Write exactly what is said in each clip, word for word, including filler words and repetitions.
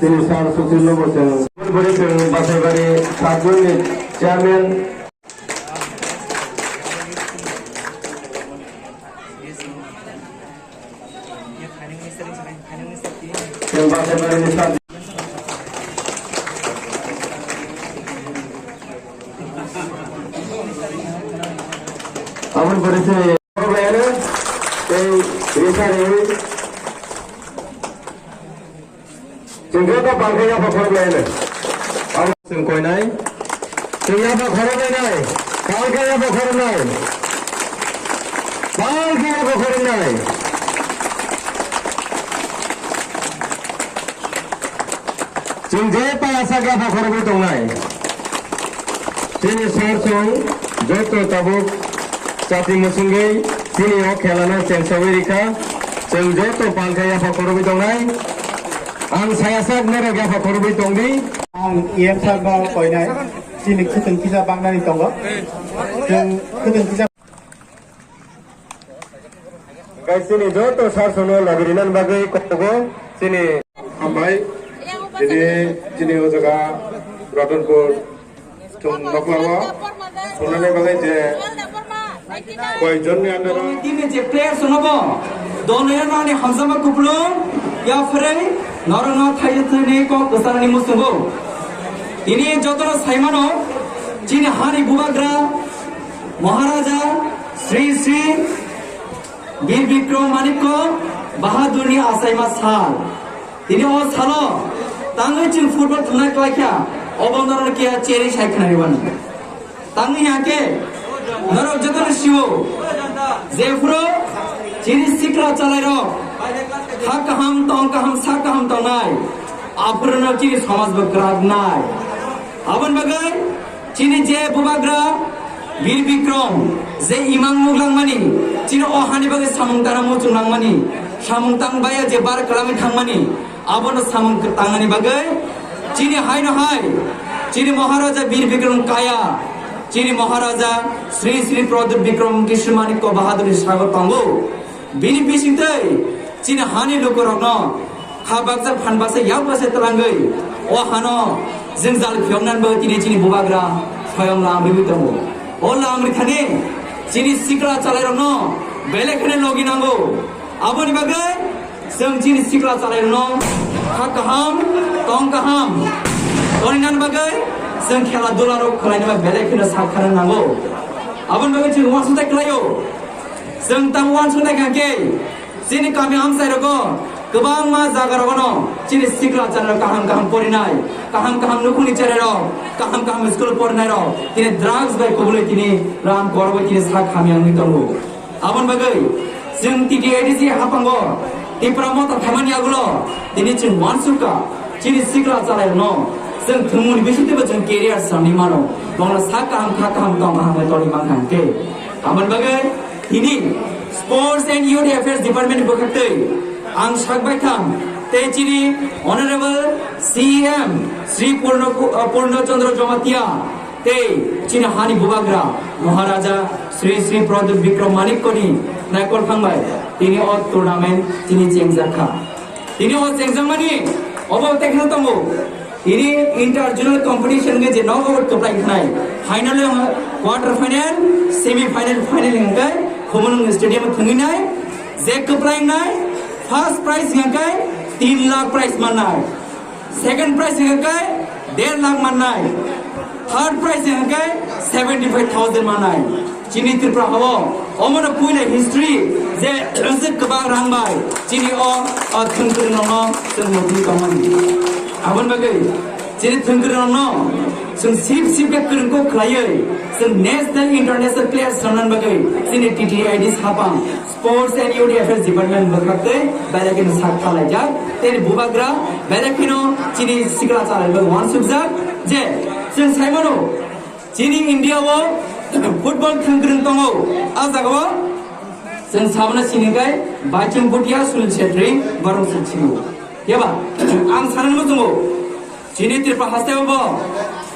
Sir Sushil Lobo chwng, bwrwi chwng Basaibari sub zone ni chairman. Chwng Basaibari ni sub Aboni pore chini tei risa rewi chwng joto palkhe yapha khorok lainai. Abo chwng koinai. Chwng yapha khorok lainai. Palkhe yapha khorok nai. Palkhe yapha khorok nai. Chwng je payasa gapha khorogwi tongnai. Chini sor chwng joto tabuk chati mwswngwi chini o khelano chengsawi rikha. Chwng joto palkhe yapha khorogwi tongnai. Ang sayasak norok yapha khorogwi tongdi. Ang E M sir no koinai. Chini khwtwng kisa baknani tongo. Chwng khwtwng kisa Guys, chini joto sar sono logi rinani bagwi kogo chini. Hambai, tini chini o jaga Ratanpur thung noklawa. Sonani bagwi je koi jonni andaro. Tini je player sono bo, dono ya nani hamjama kupulung, ya frei, norok no thaijak thaini kok kwcharni musungo. Tini jotono saimano, chini hani bubagra, Maharaja, Sri Sri, Bir Bikram Manikya Bahadurni achaima sal. Tini o salo tangwi chwng football thwngna klaikha, obo norok kiya cherwi sai khwnarwi mano. Tangwi hake norok jotono sio, jephuru chini sikla chalairok ha kaham tong kaham sa kaham tongnai, aphuruno chini somaj bo kwrak nai. Aboni bagwi chini je bubagra Bir Bikram je imang nuglangmani, chini o hani bagwi samung tangna muchung nangmani, samung tangbaya je bar kwlangwi thangmani, abono samung tangnani bagwi chini haino hai, chini Maharaja Bir Bikram Kaya, chini Maharaja Sri Sri Pradyut Bikram Kishore Manikya Bahadurni sago tongo. Bini bisingtwi chini hani lukurokno kha baksa phan baksa yak baksa twlangwi o hano jwngjal phiyoknani bagwi tini chini bubagra soyong lam rwwi tongo. O lam rwthani chini sikla chalairokno belai kheno logi nango. Aboni bagwi chwng chini sikla chalairokno kha kaham, tong kaham toninani bagwi chwng khela dularok khwlainani bagwi belai kheno sak khana nango. Aboni bagwi chwng uansukthai khlaio. Chwng tamo uansuknai kha khe, chini kami amchai rogo kwbangma jaga rogono chini sikla chalairok kaham kaham porinai, kaham kaham nukhungni cherairok, kaham kaham school porinai rok tini drugs bai kubulwi tini ram korogwi tini sak hamya wngwi tongo. Aboni bagwi chwng T T A D C haphango Tipra Motha thaimani yagulo tini chwng uansukha chini sikla chalairokno chwng thwngmungni bisingtwibo chwng career sanwi mano, bono sak kaham kha kaham tong kaham bai tongwi mankha hwnkhe. Aboni bagwi tini Sports and Youth Affairs Department ni bwkhaktwi ang sak baithang tei chini Honorable C E M Sri Purno, uh, Purno Chandra Jamatia tei chini hani bubagra Maharaja Sri Sri Pradyut Bikram Manikyani naikol thangbai tini o tournament tini chengjakha. Tini o chengjakmani obo tekheno tongo. Tini inter-zonal competition hwnkhe je knockout kwplai khnai. Final o, quarter final, semi final, final hwnkhe Khumulwng stadium o thwngwi nai. Je kwplai wngnai, first prize hwnkhe tin lakh prize mannai. Second prize hwnkhe der lakh mannai. Third prize hwnkhe seventy five thousand mannai. Chini Tripura hao omono puila history je rwngthak kwbang rang bai chini o, o thwngkwrwng rokno chwng muchung tongmani. Aboni bagwi chini thwngkwrwng rokno chwng sip sip khe kwrwng kok khlaiwi chwng national international players rwngna bagwi chini T T A D C hapang Sports and Youth Affairs Department bwkhaktwi belai kheno sak khlaijak, tei bubagra belai kheno chini sikla chalairok uansukjak je chwng saimano chini India o football thwngkwrwng tongo. A jagao chwng sabona sinikai Baichung Bhutia, Sunil Chhetri, borok chwng singo. Yaba ang sanani muchungo. Chini Tripura hasteo bo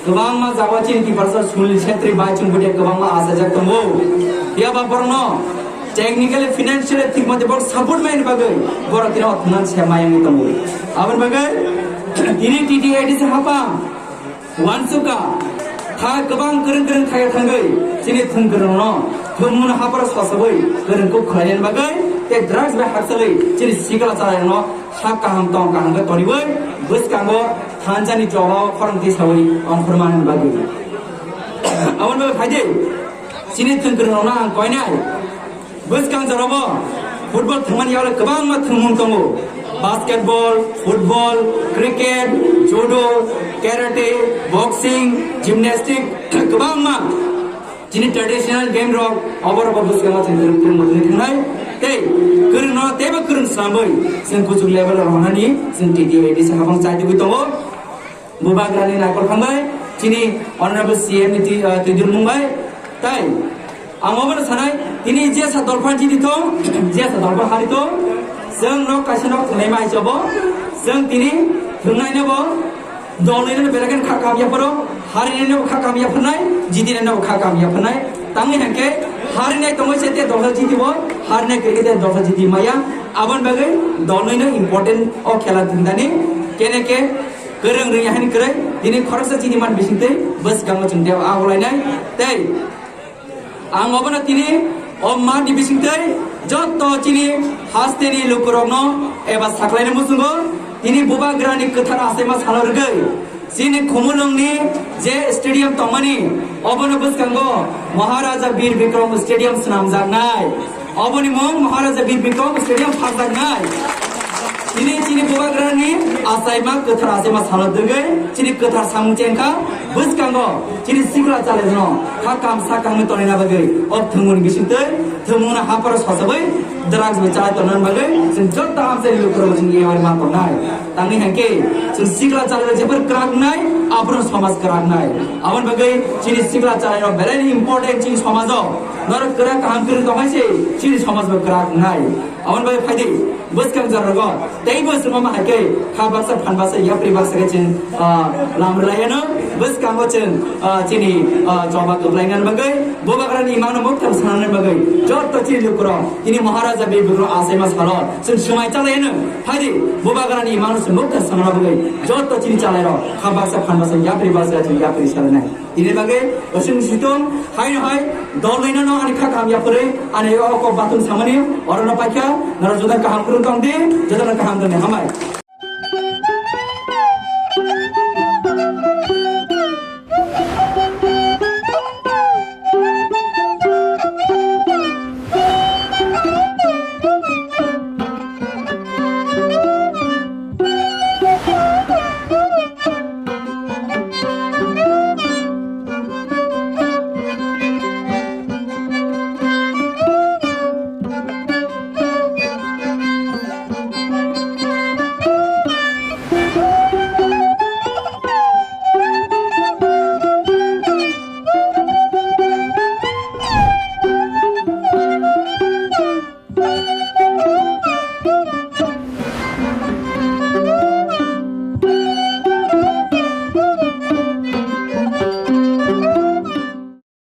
kwbangma jaga chini Tiprasa Sunil Chhetri bai chwng bwdhe kwbangma achajak tongo. Phiya ba borokno technically, financially thik mate borok support maini bagwi borok tino thwngna se mayangwi tongo. Aboni bagwi Tini T T A D C hapang uansukha, kha kwbang kwrwng kwrwng thaya thangwi chini thwng kwrwngno thwngmungno hapharo sosogwi kwrwng kuk khlainani bagwi tei drugs bai hakchalwi chini sikla chayangno sak kaham tong kaham khe toriwi bwskango thansa ni choba o khorang tisawi ongkhormanani bagwi. Aboni bagwi phaidi chini thwng kwrwng rokno ang koinai bwskang jorabo football thwngmani yago kwbangma thwngmung tongo, basketball, football, cricket, judo, karate, boxing, gymnastic kwbangma chini traditional game rok obo rokbo bwskango chwng kwrwng kwrwng motwi thangnai tei kwrwngno teibo kwrwng swnamwi chwng kuchuk level o rwnani chwng T T A D C hapang chaitugwi tongo. Bubagrani naikol hambai chini Honorable C M ni twi, uh, twidulmung bai tai ang obono sanai tini jesa dolphan chini thong jesa dolphan hari thong chwng nok kaisa nok thwnai mai chobo chwng tini thwngnai nebo dolnai no belagan kha kam yapharo harinai no kha kam yapharnai jitinai no kha kam yapharnai tangwi hangke harinai tongwi se te dolsa jitibo harinai khe te dolsa jiti maya aboni bagwi dolnai no important o khela thwngdani kene ke Kwrwng rwya hani kwrwi tini khoroksa chini man bisingtwi bwskango chwng tei aholainai tei ang obono tini o mani bisingtwi jotto chini hasteni lukurokno eba saklaini muchungo tini bubagrani kwthar achaima salo rwgwi chini Khumulwngni je stadium tongmani obono bwskango Maharaja Bir Bikram Stadium swnamjaknai. Oboni mung Maharaja Bir Bikram Stadium phaljaknai. Tini chini bubagrani achaima kwthar achaima salo dwgwi chini kwthar samung chengkha bwskango chini sikla chalairokno kha kam sa kahmwi tonina bagwi o thwngmungni bisingtwi thwngmungno hapharo sosogwi drugs bai chalai tongna bagwi chwng joto amchaini lukurok chwng yari ma tongnai. Tangwi hangke chwng sikla chalairok jephar kwrak wngnai aphuru somaj kwrak wngnai. Aboni bagwi chini sikla chalairok belaini important chini somajo. Norok kwrak kaham kwrwng tongmai se chini somaj bo kwrak wngnai. Aboni bagwi phaidi bwskang jora rogo teibo chwng ma hai khe kha baksa phan baksa yapri baksa khe chwng, ah, lam rwlai ano bwskango chwng, ah, chini, ah, choba kwplai nani bagwi bubagrani imangno mukthar sanani bagwi jotto chini lukurok tini Maharaja Bir Bikram achaima salo chwng swmai chalai ano phaidi bubagrani imangno chwng mukthar sanani bagwi jotto chini chalairok kha baksa phan baksa yapri baksa chwng yapri salanai. Ini bagwi osing situng hai no hai dol nai no ani kha kam yapri ani o kok batung samani oro no paikha naro joda kaham kurung tong di joda no kaham tong di hambai.